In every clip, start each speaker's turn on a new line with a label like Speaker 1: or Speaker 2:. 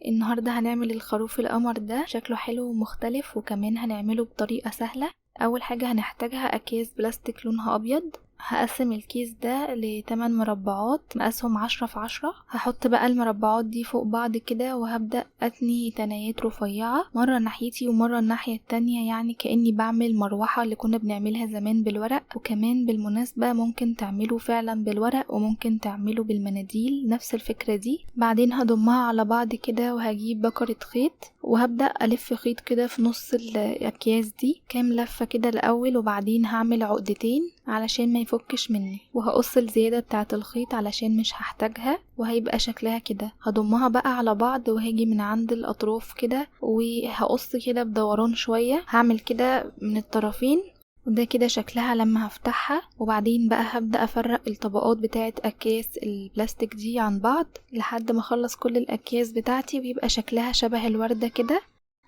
Speaker 1: النهاردة هنعمل الخروف القمر ده، شكله حلو ومختلف، وكمان هنعمله بطريقة سهلة. اول حاجة هنحتاجها اكياس بلاستيك لونها ابيض. هقسم الكيس ده لتمن مربعات مقاسهم 10 في 10. هحط بقى المربعات دي فوق بعض كده، وهبدأ اتني تنايات رفيعة، مرة ناحيتي ومرة الناحية التانية، يعني كأني بعمل مروحة اللي كنا بنعملها زمان بالورق. وكمان بالمناسبة ممكن تعمله فعلا بالورق وممكن تعمله بالمناديل، نفس الفكرة دي. بعدين هضمها على بعض كده، وهجيب بكرة خيط وهبدأ ألف خيط كده في نص الأكياس دي كام لفة كده الأول، وبعدين هعمل عقدتين علشان ما يفكش مني، وهقص الزيادة بتاعة الخيط علشان مش هحتاجها، وهيبقى شكلها كده. هضمها بقى على بعض، وهاجي من عند الأطراف كده وهقص كده بدوران شوية، هعمل كده من الطرفين، وده كده شكلها لما هفتحها. وبعدين بقى هبدأ أفرق الطبقات بتاعة أكياس البلاستيك دي عن بعض لحد ما أخلص كل الأكياس بتاعتي، ويبقى شكلها شبه الوردة كده.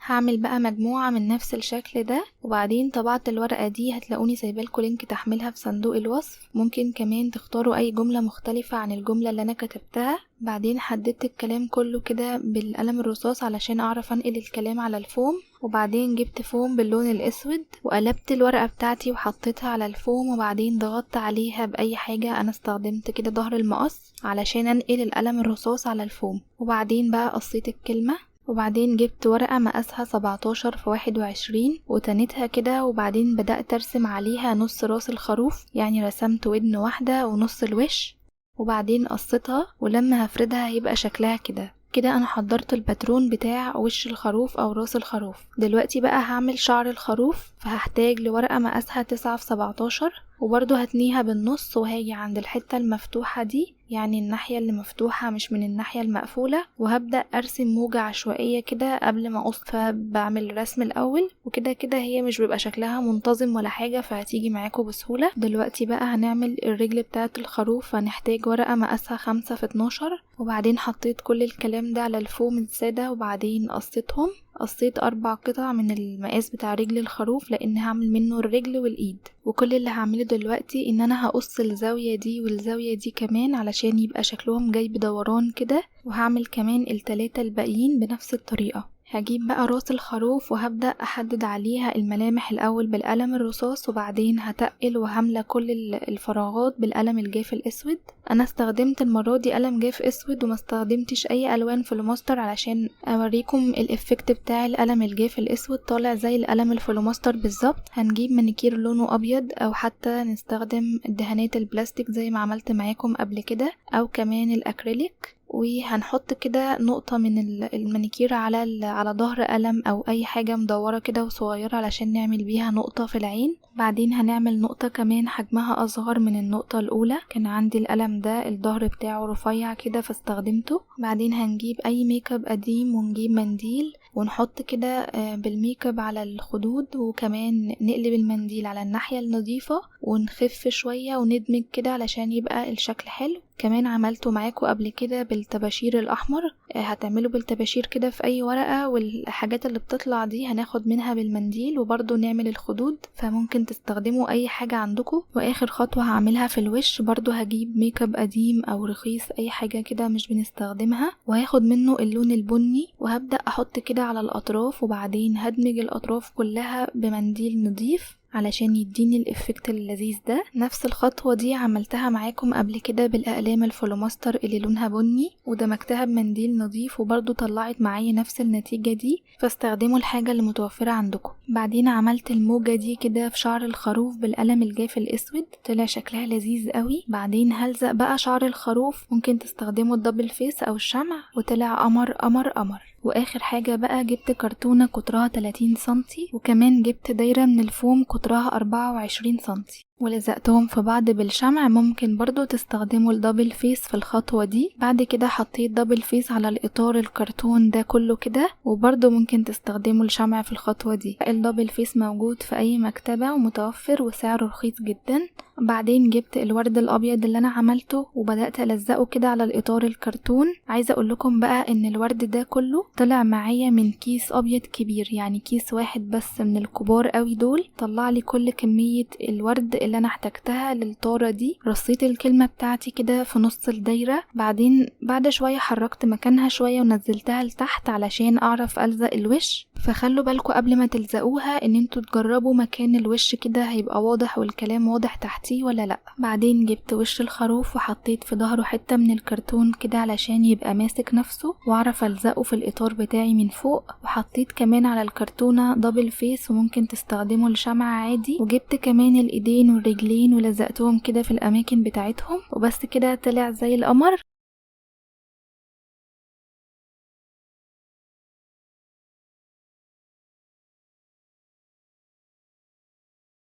Speaker 1: هعمل بقى مجموعة من نفس الشكل ده. وبعدين طبعت الورقة دي، هتلاقوني سايبالكوا link تحميلها في صندوق الوصف. ممكن كمان تختاروا أي جملة مختلفة عن الجملة اللي أنا كتبتها. بعدين حددت الكلام كله كده بالقلم الرصاص علشان أعرف أنقل الكلام على الفوم. وبعدين جبت فوم باللون الأسود وقلبت الورقة بتاعتي وحطيتها على الفوم، وبعدين ضغطت عليها بأي حاجة. أنا استخدمت كده ظهر المقص علشان أنقل القلم الرصاص على الفوم. وبعدين بقى قصيت الكلمة. وبعدين جبت ورقة مقاسها 17 في 21 وتنيتها كده، وبعدين بدأت أرسم عليها نص راس الخروف، يعني رسمت ودن واحدة ونص الوش، وبعدين قصيتها، ولما هفردها هيبقى شكلها كده. كده انا حضرت الباترون بتاع وش الخروف او راس الخروف. دلوقتي بقى هعمل شعر الخروف، فهحتاج لورقة مقاسها 9 في 17، وبرضو هتنيها بالنص، وهاجي عند الحتة المفتوحة دي، يعني الناحية اللي مفتوحة مش من الناحية المقفولة، وهبدأ ارسم موجة عشوائية كده قبل ما اقص. فبعمل الرسم الاول، وكده كده هي مش بيبقى شكلها منتظم ولا حاجة، فهتيجي معاكم بسهولة. دلوقتي بقى هنعمل الرجل بتاعة الخروف، فهنحتاج ورقة مقاسها 5 في 12، وبعدين حطيت كل الكلام ده على الفوم السادة، وبعدين قصيتهم. قصيت 4 قطع من المقاس بتاع رجل الخروف لان هعمل منه الرجل والايد. وكل اللي هعمله دلوقتي ان انا هقص الزاوية دي والزاوية دي كمان علشان يبقى شكلهم جاي بدوران كده، وهعمل كمان ال3 الباقيين بنفس الطريقة. هجيب بقى راس الخروف وهبدأ احدد عليها الملامح الاول بالقلم الرصاص، وبعدين هتقل وهملى كل الفراغات بالقلم الجاف الاسود. انا استخدمت المرة دي قلم جاف اسود وما استخدمتش اي الوان فلوماستر علشان اوريكم ال effect بتاع القلم الجاف الاسود، طالع زي القلم الفلوماستر بالظبط. هنجيب مانيكير لونه ابيض، او حتى نستخدم دهانات البلاستيك زي ما عملت معاكم قبل كده، او كمان الاكريليك. وهنحط كده نقطة من المانيكير على ظهر قلم او اي حاجة مدورة كده وصغيرة علشان نعمل بيها نقطة في العين. بعدين هنعمل نقطة كمان حجمها اصغر من النقطة الاولى. كان عندي القلم ده الظهر بتاعه رفيع كده فاستخدمته. بعدين هنجيب اي ميك اب قديم ونجيب منديل ونحط كده بالميك اب على الخدود، وكمان نقلب المنديل على الناحية النظيفة ونخف شوية وندمج كده علشان يبقى الشكل حلو. كمان عملته معاكم قبل كده بالطباشير الاحمر، هتعملوا بالطباشير كده في اي ورقة، والحاجات اللي بتطلع دي هناخد منها بالمنديل وبرضو نعمل الخدود، فممكن تستخدموا اي حاجة عندكم. واخر خطوة هعملها في الوش برضو هجيب ميك اب قديم او رخيص، اي حاجة كده مش بنستخدمها، وهاخد منه اللون البني وهبدأ احط كده على الاطراف، وبعدين هدمج الاطراف كلها بمنديل نظيف علشان يديني ال effect اللذيذ ده. نفس الخطوة دي عملتها معاكم قبل كده بالاقلام الفلوماستر اللي لونها بني، ودمجتها بمنديل نظيف وبرضو طلعت معايا نفس النتيجة دي، فاستخدموا الحاجة اللي متوفرة عندكم. بعدين عملت الموجة دي كده في شعر الخروف بالقلم الجاف الاسود، طلع شكلها لذيذ قوي. بعدين هلزق بقى شعر الخروف، ممكن تستخدموا ال double face او الشمع، وطلع قمر قمر قمر. واخر حاجة بقى جبت كرتونة قطرها 30 سنتي، وكمان جبت دايرة من الفوم قطرها 24 سنتي، ولزقتهم في بعض بالشمع. ممكن برضو تستخدموا ال double face في الخطوة دي. بعد كده حطيت double face على الإطار الكرتون ده كله كده، وبرضو ممكن تستخدموا الشمع في الخطوة دي. ال double face موجود في أي مكتبة ومتوفر وسعره رخيص جدا. بعدين جبت الورد الابيض اللي انا عملته وبدأت الزقه كده على الاطار الكرتون. عايزة اقول لكم بقى ان الورد ده كله طلع معايا من كيس ابيض كبير، يعني كيس واحد بس من الكبار قوي دول طلع لي كل كمية الورد اللي انا احتجتها للطارة دي. رصيت الكلمة بتاعتي كده في نص الدايرة، بعدين بعد شوية حركت مكانها شوية ونزلتها لتحت علشان اعرف الزق الوش. فخلوا بالكم قبل ما تلزقوها ان انتوا تجربوا مكان الوش كده هيبقى واضح والكلام واضح تحتيه ولا لا. بعدين جبت وش الخروف وحطيت في ظهره حتة من الكرتون كده علشان يبقى ماسك نفسه واعرف الزقه في الاطار بتاعي من فوق، وحطيت كمان على الكرتونة double face وممكن تستخدمه لشمعة عادي. وجبت كمان الايدين والرجلين ولزقتهم كده في الاماكن بتاعتهم، وبس كده طلع زي القمر.